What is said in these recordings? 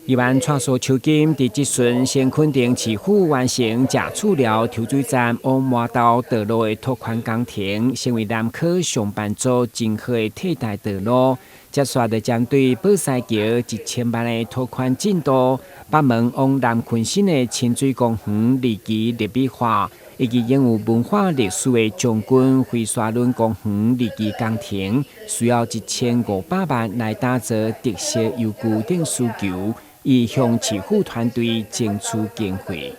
議員蔡蘇秋金佇質詢先肯定市府完成食厝寮抽水站往麻豆道路的拓寬工程，成為南科上班族真好的替代道路。接續就針對寶西橋1000萬的拓寬進度，北門往南崑新的親水公園二期立體化，以及擁有文化歷史的將軍飛沙崙公園二期工程，需要1500萬來打造特色遊具等需求，伊向市府團隊爭取經費。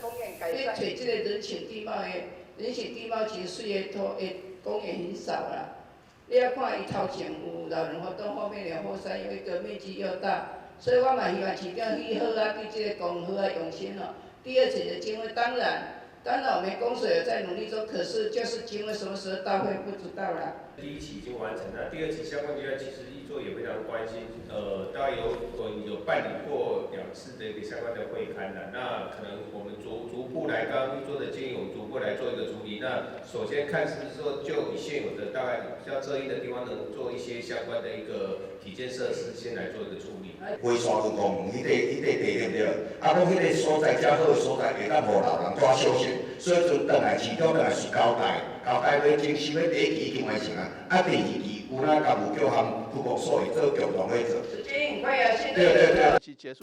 你揣這個人情地貌的，人情地貌其實水的土的公園很少啦。你要看伊頭前有老人活動，後面有後山有一個面積又大，所以我嘛希望市長去好啊，對這個公園好啊用心哦。第二層的經費當然，當然我們公所有在努力做，可是就是經費什麼時候到會不知道啦。第一期已經完成了，第二期相關階段其實議座也非常關心，大概有辦理過2次的一個相關的會勘啦。那可能我們逐步來，剛剛議座的建議，我們逐步來做一個處理。那首先看是不是說就以現有的大概比較遮陰的地方，能做一些相關的一個體建設施，先來做一個處理。飛沙崙公園彼塊彼塊地對不對？啊，講彼個所在遮好的所在，會當予老人蹛休閒，所以陣轉來市長轉來是交代，交代要徵收，第一期已經完成啊，啊，第二期有哪工務局和區公所會做共同去做。對對對。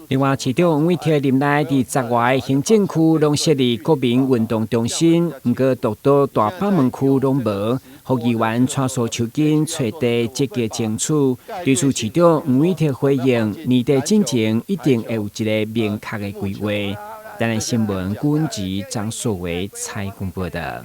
另外，市長黃偉哲任內佇10外个行政區攏設立國民運動中心，毋過獨獨大北門區攏無。予議員蔡蘇秋金揣地積極爭取，對此市長黃偉哲回應：年底進前一定會有一個明確的規劃。台南新聞郭文吉、張碩維採訪報道。